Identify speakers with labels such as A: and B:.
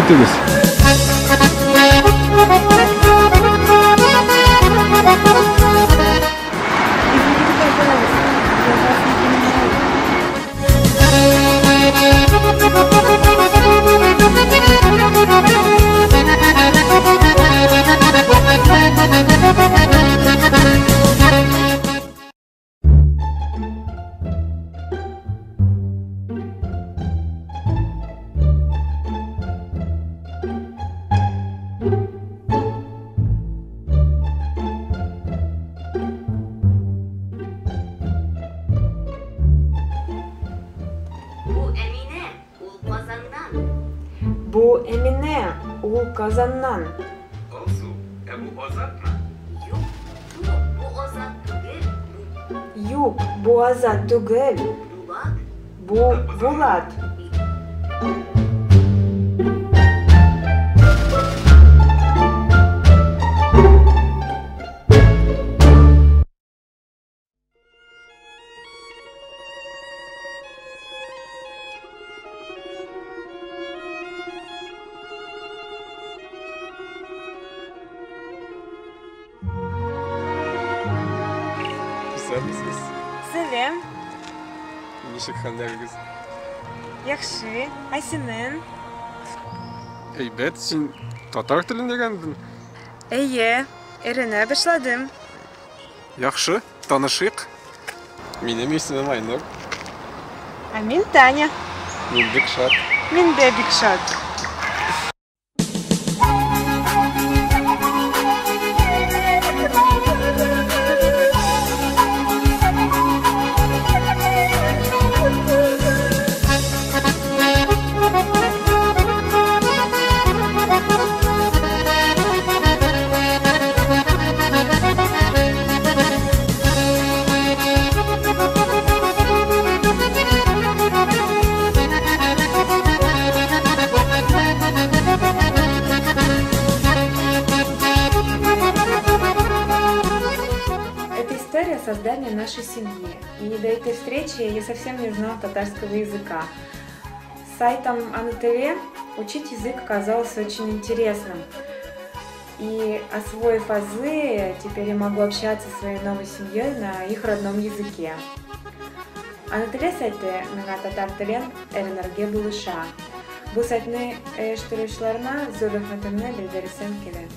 A: Итегез.
B: Извините, пожалуйста, я вас не понимаю.
C: Бу Әминә, ул Казаннан.
B: Бу Әминә, ул Казаннан.
D: Алсу, ә бу Азатмы?
C: Юк, бу, бу Азат түгел, бу
B: Юк, бу Азат түгел.
C: Булат.
B: Бу Булат.
D: Исәнмесез.
B: Сәлам.
D: Ничек хәлләрегез?
B: Яхшы. Ә синең?
D: Әйбәт, син татар телен өйрәндең?
B: Әйе, өйрәнә башладым.
D: Яхшы, танышыйк. Минем исемем Айнур.
B: Ә мин Таня.
D: Мин бик шат.
B: Мин дә бик шат. Это история создания нашей семьи. И до этой встречи я совсем не знала татарского языка. С сайтом Ана теле учить язык оказалось очень интересным. И освоив азы, теперь я могу общаться со своей новой семьей на их родном языке. Ана теле сайты миңа татар телен өйрәнергә булыша. Бу сайтны оештыручыларына зур рәхмәтемне белдерәсем килә.